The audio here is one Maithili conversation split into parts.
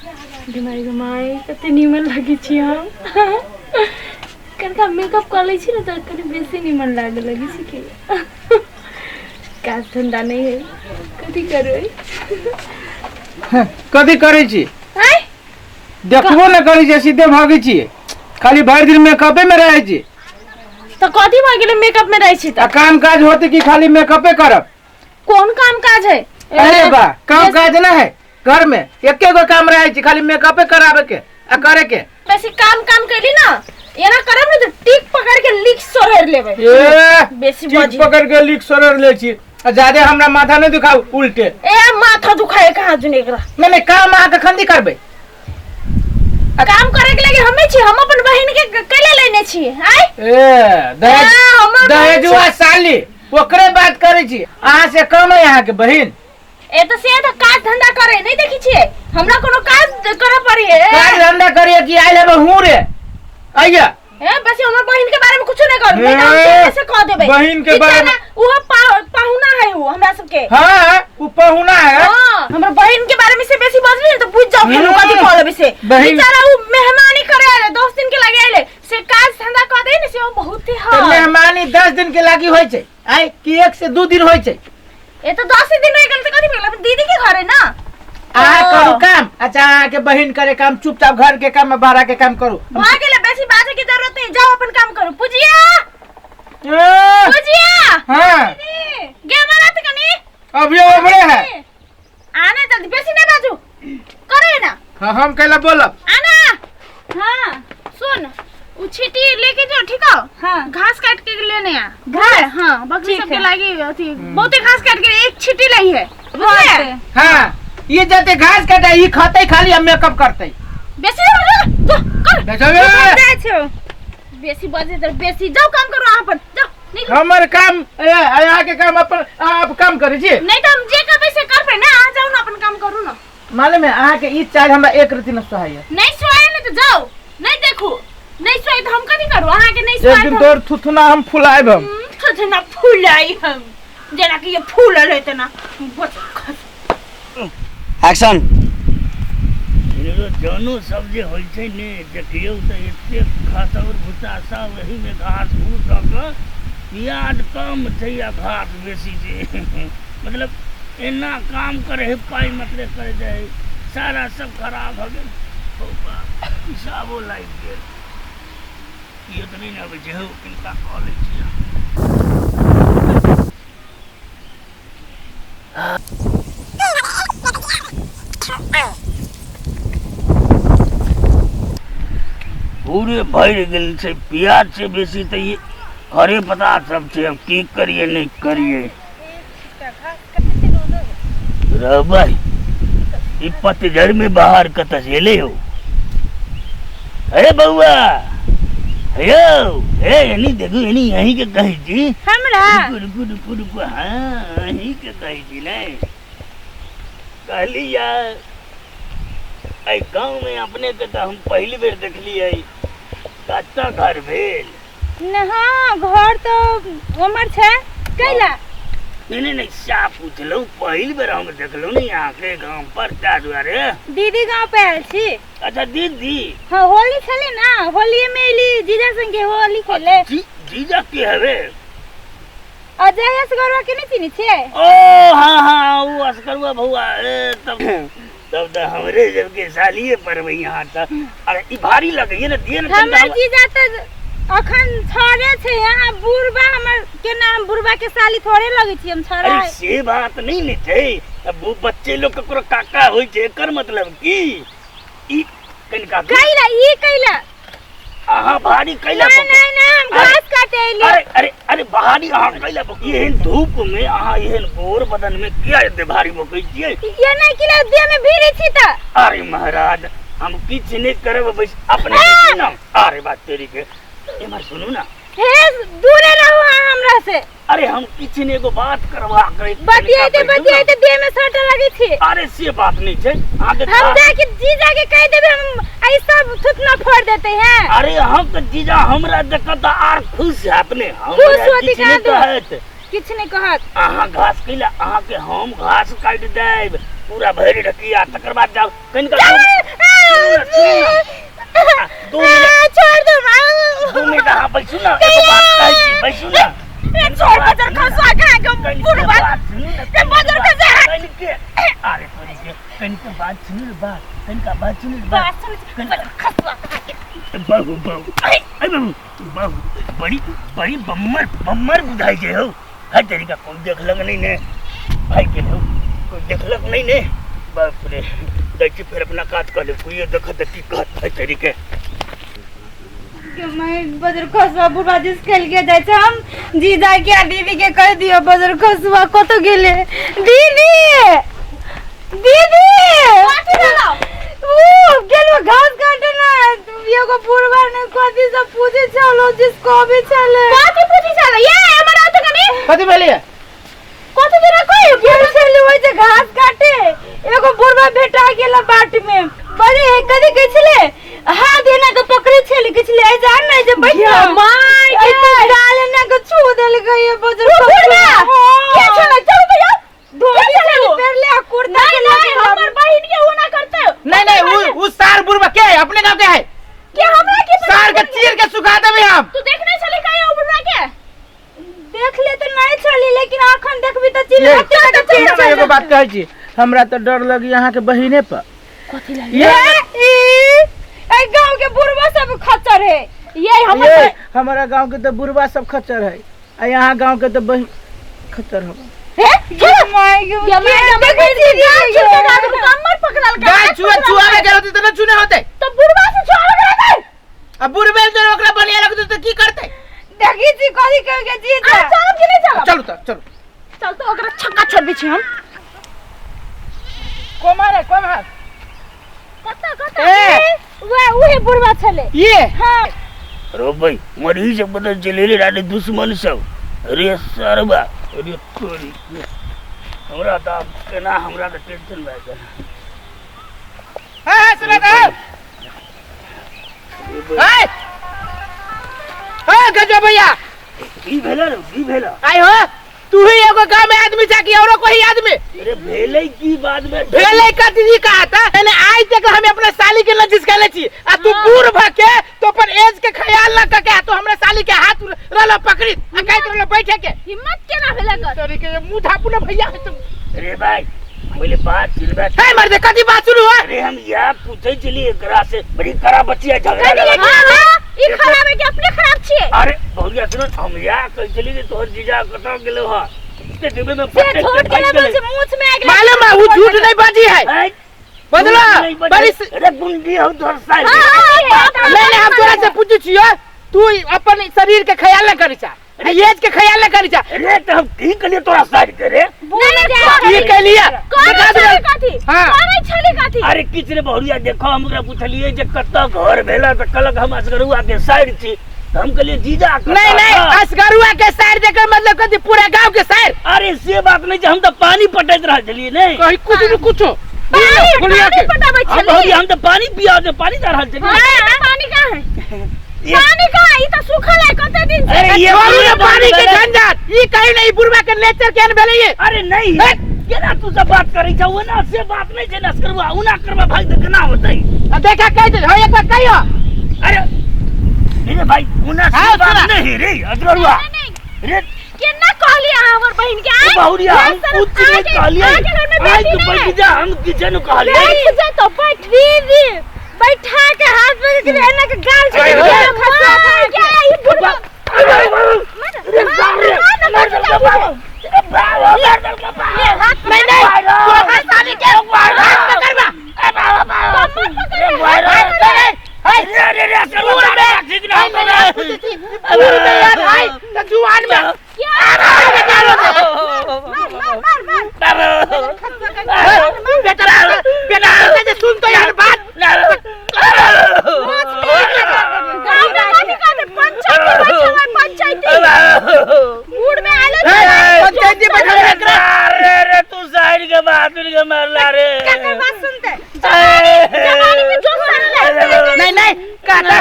गे माय कते नीमन लगै छी हम। कनिका मेकअप कऽ लै छी ने तऽ कनि बेसी नीमन लागऽ लगै छी की। काज धंधा नहि है, कथी करबै? कथी करै छी? आँय? देखबो नहि करै छी, सीधे भागै छियै। खाली भरि दिन मेकअपे में रहै छी। तऽ कथी भऽ गेलै मेकअप में रहै छी आ तऽ? काम काज होते कि खाली मेकअपे करब? कोन काम काज है? अरे बा, काम काज ना है घर में, एके गो काम रहे छी, खाली मेकअपे करावे के आ करे के। बेसी काम काम कैली ना, एना करब ने तऽ टीक पकड़ के लीक सोहर लेबै। ए बेसी ठीक बजी। पकड़ के लीक सोरर ले छी आ ज्यादे हमरा माथा नहीं दुखाउ उल्टे। ए माथा दुखाए कहाँ जुन एकरा। नहीं नहीं, काम अहाँ कखन करबै? काम करे के लगे हमे छी, हम अपन बहिन के कैले लेने छी? आय ए दहेज हाँ, हमर बहिन दहेजुआ साली ओकरे बात करै छी, अहाँ से कम है अहाँ के बहिन। ए तऽ से तऽ काज धंधा करे नहीं देखी छियै, हमरा कोनो काज करे पड़ी है। काज धंधा करिए कि आइल हेबे हूँ रे आइया। ए बस हमर बहिन के बारे में कुछ नहीं करू, नहीं तो हम ए, से कह देबै। बहिन के बारे में- वो पाहुना है वो हमरा सबके। हाँ, उ पहुना है। हाँ, हमर बहिन के बारे में से बेसी बजली ने तो बुझ जाओ फेर कथी कह लेबै से। बहिन- बेचारा उ मेहमानी करे आले, 10 दिन के लगे आले, से काज धंधा कह दे ने से वो बहुत ही तऽ है। मेहमानी 10 दिन के लागी होइ छै आइ कि 1 से 2 दिन होइ छै? ए तो 10 दिन रह गेल तऽ कथी भेल, अपन दीदी के घर है ना। अहाँ हाँ। करू काम, अच्छा अहाँ के बहिन करे काम, चुपचाप घर के काम बाहर के काम करू। भऽ गेलै, बेसी बाजै के जरूरत नहीं, जाओ अपन काम करू। पूजिया, ए, पूजिया। हाँ। गे मारत कनी। अभी ओबरे है। आना जल्दी, बेसी नहीं बाजू करे ना। हाँ, हम कैला बोलब। आना। हाँ सुन, उ छीटी लेके जाओ, ठीक हो? हाँ। घास काट के लेने आ। घास? हाँ, बकरी ठीक सबके है। लागी अथी बहुते घास काट के एक छीटी लाई है, बुझले? हाँ, ये जाते घास काटे, ये खाते खाली हम मेकअप करते। बेसी नहीं बाजू, जा, कर। बेचारे। जाइ छौ। बेसी बजे तर बेसी, जाओ काम करो अहाँ अपन, जाओ निकलो। हमर काम ए, अहाँ के काम अपन आप काम करै छी। नहीं तो हम जे करबै से करबै ना, अहाँ जाओ ना अपन काम करू ना। मालूम है अहाँ के ई चाल हमरा एक रति न सोहाइए। नहीं सोहाय ने तो जाओ, नहीं देखू, नहीं सोहाय तो हम कथी करू? अहाँ के नहीं एक सोहाय दिन तो तोर थुथुना हम फुलाएब हम। थुथुना फुलाई हम, जेना कि ये फूलल है तना बस खस। एक्शन। एगो जनो सब जे होइ छै ने, देखियौ तऽ एतेक खसौर भुस्सा सब एहिमे घास फूस दऽ कऽ, प्याज कम छै आ घास बेसी छै। मतलब एना काम करै हइ, पाइ मात्रे करैत रहै, सारा सब खराब भऽ गेल। हौ बाप, हिसाबो लागि गेल। केओ तऽ नहि ने अबै छै? हौ, किनका कऽ लै छियै। पूरे भरि गेल छै प्याज से बेसी तऽ ई हरे पत्ता सब छै। अब की करिए नहि करिए रहबै। ई पतझड़ में बाहर कतऽ से एलै हो? अरे बौआ यौ, हे एनी देखू, एनी अहीं के कहै छी। हमरा? रुकू रुकू रुकू रुकू। हाँ, अहीं के कहै छी। नहि कहली यार, एहि गाँव में अपने के तऽ हम पहिल बेर देखलियै। कतऽ घर भेल? न हाँ, घर तऽ उमर छै। कैला? नहीं नहीं नहीं, सा पूछलहुँ, पहिल बेर हम देखलहुँ ने अहाँके गाम पर, ताहि दुआरे। दीदी गाँव पे आयल छी। अच्छा दीदी। हाँ, होली छलै ना, होली में एली जीजा संगे होली खेले। जीजा के हवे? अजय असगरवा के नहीं चिन्है छियै? ओ हाँ हाँ, ओ असगरवा भौआ। ए तब तब तऽ हमरे सबके सालिए पड़बै यहाँ तऽ। अरे ई भारी लगैए ने, दिए ने हमर कनिटा। जीजा तऽ अखन छड़े छै, यहाँ बुढ़बा हमर केना, हम बुढ़बा के साली थोड़े लगै छी, हम छड़ा। अरे से बात नहीं ने छै, अब वो बच्चे लोग ककरो काका होइ छै, एकर मतलब की ई कनिका कैला ई कैला? अहाँ भारी कैला? नहीं नहीं नहीं, हम अरे, घास काटे अइली। अरे अरे अरे, भारी अहाँ कैला बकै? एहन धूप में अहाँ एहन गोर बदन में किया एते भारी बकै छियै? ये नहीं किला देह में भीड़ी छी तऽ। अरे महाराज, हम किछु नहि करब, बस अपने देखी ना। अरे बात तेरी के, एम्हर सुनू ना। हे दूरे रहू अहाँ हमरा से। अरे हम किछु नहि, एगो बात करबा के बतियाइते बतियाइते देह में सटे लगै छी। अरे से बात नहीं छै, अहाँके हम जाके जीजा के कह देबै, हम आई सब थुथना फोड़ देते हैं। अरे अहाँके जीजा हमरा देखत तऽ आर खुश हैत ने। खुश हमरा होती किछु नहि कहाँ दू? कहत। किछु नहि कहत। अहाँ घास कैला, अहाँके हम घास काटि देब पूरा भरि ढकिया, तकर बाद जाउ कनिका। चल, दू मिनट छोड़ दो 2 मिनट अहाँ बैसू ने, एगो बात कहै छी, बैसू ने। छोड़ बजर खसुआ कहाँ के बुढ़बा कनिके बजर खसुआ। कनिके, अरे तोरी के, कनिके बात सुनू ने, बात कनिका बात सुनू ने, बात बात सुन, बजर खसुआ कहाँ के। बहु बहु ऐ बहु बहु, बड़ी बड़ी बम्मर बम्मर बुझाइ छै हौ। है तरीका कोइ देखलक नहि ने, भागि गेल हौ, कोइ देखलक नहि ने। बाप रे, जाइ छी फेर अपना काज कऽ लेब, कोइयो देखत तऽ की कहत? है तरीके के मैं बजर खसुआ बुढ़वा जिस खेल के जाइ छै। हम जीजा के आ दीदी के कह दियो, बजर खसुआ कत गेले? दीदी, दीदी, ऊ गेलो घास काटे ना, एगो बुढ़वा ने कथी सब पूछे छलो, जिस कहबे छले। कथी पूछे छले ये? हमर आते कनी। कथी भेलिए? कथी दिन कोई गेल छले ओइ जे घास काटे, एगो बुढ़वा भेटा गेल बाट में। बड़े कथी कहै छले, हाथ एना के पकड़े छले, कहै छले ऐ जा ने जे बैठ ना। My. ऐ तो गाल एना के छू देलकै ये बजर बुढ़वा? के छले? चल भैया, धोती छले पेरले आ कुर्ता नहीं के नहीं, हमर बहिन के वो ना करते। नहीं नहीं, उ सार बुढ़वा के है? अपने गांव के है? के हमरा के सार के चीर के सुखा देबे हम। तू देखने छली का ये बुढ़वा के? देख ले तो नहीं छली, लेकिन आखन देखबी त चिल्ला ये, के हम एगो बात कहै छी, हमरा तो डर लगी अहाँ के बहिने पर। कथी लागी? ये ए ए गांव के बुढ़वा सब खच्चर है। ये हमर ये हमारा गांव के तो बुढ़वा सब खच्चर है, आ यहाँ गांव के तो बहिन खच्चर हो। हे ये my ये मैं देखै छी गाय दीदी। छुआ के कमर पकड़ल का। गाय छुआ छुआवे गेल होते तो न चुने होते। तो बुढ़वा से छुआवे गेल होते। आ बुढ़बे जर ओकरा बढ़िया लगते तो की करते? देखी छी कथी कह के जीजा। आ चलो कि नहीं चलो? चलू तो चलू। चल तो ओकरा छक्का छोड़बे छी हम। कोमार है, कोमार। कत कत? ए! वह उहे बुढ़वा छले। ये हाँ। रो भाई, मरी सब बदल जलेले रानी दुश्मन सब रे सरबा रे तोरी के। हमरा तऽ आब केना, हमरा तऽ टेंशन भए गेल। हाँ हाँ, सुना तो ए हाँ गजो भैया। की भेल रे? की भेल? आई हो, तू ही एगो गांव में आदमी छा कि औरो कोई आदमी? अरे भेलै की बाद में? भेलै कथी जी कहा था एने आई तक हम अपना साली के न जिसकाले छी, आ तू बूढ़ भ के तो अपन एज के ख्याल न करके आ तू हमरा साली के हाथ रहल पकड़ी आ कहत रहल बैठे के। हिम्मत केना भेलै कर? तोरी के मुंह झापू न भैया है तुम। अरे भाई, पहिले बात सुनबे। हे मर्दे, कथी बात सुनू है? अरे हम या पूछै छलियै एकरा से, बड़ी कड़ा बचिया झगड़ा कथी लगल। हाँ हाँ, ई खराब है कि अपने खराब छियै? अरे बहुरिया सुन, हम या कहै छलियै जे तोहर जीजा कतऽ गेलौ हँ ते देबे में से फटक झूठ के के भागि गेलै। बस मूछ में आ गेलै। मालूम है, वो झूठ नहीं बाजी है। हैं? बदला नहीं बजै। बड़ी अरे गुंडी हौ तोहर साली। हाँ, नहीं नहीं, हम तोरा से पूछै छियो, तू अपन शरीर के ख्याल न करी चा, एज के ख्याल न करी चा? अरे तऽ हम की कहलियै तोरा साइड के रे? नहीं नहीं। की कहलिए? करै बता दे। छली कथी? हाँ। करै छली कथी? अरे किछु रे बहुरिया, देखो, हम ओकरा पुछलियै जे कतऽ घर भेल, तऽ कहलक हम असगरुआ के साइड छी, तऽ हम कहलियै जीजा कतऽ नहीं नहीं। छह? असगरुआ के साइड देकर मतलब कथी? पूरा गांव के साइड? अरे से बात नहीं छै, हम तऽ पानी पटैत रहल छलियै नहि। कहीं कुछ न कुछ पानी गुड़िया पानी के पटाबै हम छली। बहुरिया, हम तऽ पानी पिया पानी दऽ रहल छलियै। हाँ, पानी कहाँ है? पानी कहाँ है? ई तऽ सूखल है कते दिन से। अरे ये छोड़ू ने पानी के भेलै। झंझट, ई कहीं नहीं, बुढ़वा के नेचर केहन भेलै ये? अरे नहीं, केना तू सब बात करै छौ? ओना से बात नहीं छै ने, असगरुआ ओना करबा भाई तऽ केना होतै? आ देखा, कह दे हो, एक बार कहियो। अरे रे भाई, ओना से हाँ, बात सुना। नहीं रे असगरुआ नहीं, नहीं। रे। केना कहली अहाँ हमर बहिन के? ए बहुरिया, हम आँय, कुछ नहीं अहाँके- कहलियै। अहाँके घर में आइ बेटी तू नहीं है। बैठ जा, हम किछु नहि कहलियै। बैठ जा तो बैठ। दीदी, बैठा के हाथ पकड़ के एना के गाल अरे, छुआ अरे। खसुआ खा के। ये ई बुढ़वा रे बाप रे, मार देलकै बाप। ए बाप, मार देलकै बाप। नहीं नहीं, तू अपन साली के हाथ पकड़बा। ए बाप, बाप। कमर पकड़ रे भाई, रे, रे। रे, रे, रे, असगरुआ ठीक ना होतौ रे। बूढ़ में यार भाई तो जुआन में मार मार मार। बेटा बेटा, बेटा सुन तो यार बात। गाँव में कथी कहते? पंचायती बैठे, पंचायती बूढ़ में आले। पंचायती बैठल एकरा। रे रे, तू साइड के बात के मारला रे। केकर बात सुनते? जवानी में जोश आने। नहीं नहीं, कहता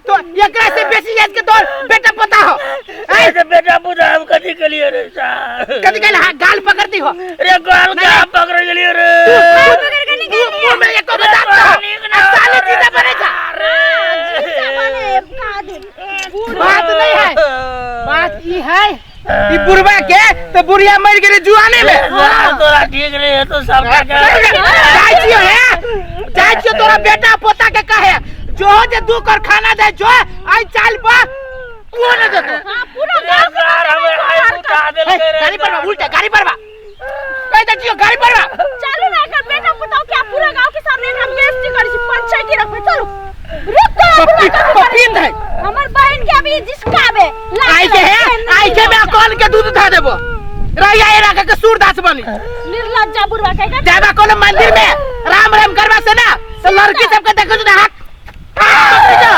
तो एकरा से बेसी एज के तोर बेटा पता हो। अरे बेटा बुझा, हम कथी के लिए रे साहब? कथी कहले? हाँ, गाल पकड़ती हो। रे गाल के पकड़ गेलिए रे। मुंह में एको दांत हो। आ साले जीजा बने। मर गेलै जुआने में। सार तोरा ठीक रहे तो सबटा के जाइ छियो हे, जाइ छियो तोरा बेटा पोता के कहे जो हो जे दू कर खाना दे जो आई चाल बा वो न देतो। हां पूरा रे गांव के सार सामने हमर आइ तोहार उठा कर। देलकै ए, रे गाड़ी पर बा सार। उल्टा गाड़ी पर बा कह दे छियो गाड़ी पर बा। चलू ना एकर बेटा पुतहु के पूरा गांव के सामने एकरा बेइज्जती करै छी, पंचायती रखबै। चलू रुक तो पप्पी पप्पी है हमर बहन के अभी जिसकाबे आई के है आई के में कौन के दूध धा देबो रहिया ए राखा के सूरदास बनी निर्लज्जा बुढ़वा कहेगा। जाबा कोनो मंदिर में राम राम करवा से ना तो लड़की सबके देखो तो हाथ पकड़ जा।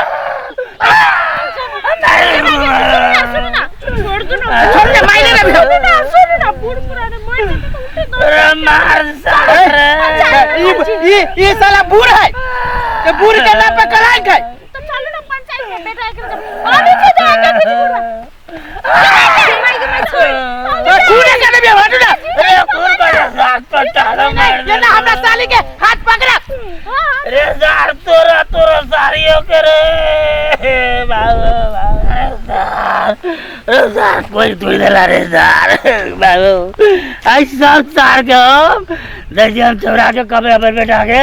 सुन ना छोड़ दो ना, छोड़ दे मायने रे सुन ना सुन ना बूढ़ पुराने मर जेतै तऽ उठे दो। रे मार सार रे। ई ई ई साला बूढ़ है ये बूढ़ के नाम पे कलंक है। तो चलू ना पंचायत में बेटा एकर अभी के जाएगा कुछ बुढ़वा माई के माई छोड़ तो खूने के देबे हटू ना। रे खून करे साथ पर टाला मार ये ना हमरा साली के हाथ पकड़ा। हां रे सार तोरा तोरा सारियो के रे बाबू बाबू रे सार रे सार कोई तुई देला रे सार बाबू आई सब सार के हम देखिए हम चौरा के कमरा पर बैठा के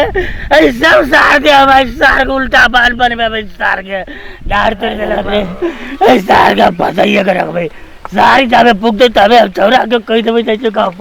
आई सब सार के हम आई सार के उल्टा बाल बनबे सार के डार तोड़ देला रे आई सार के फसाइए के रखबे सारी जाबे पुगते तबे हम चौरा के कहि देबै जैसे का।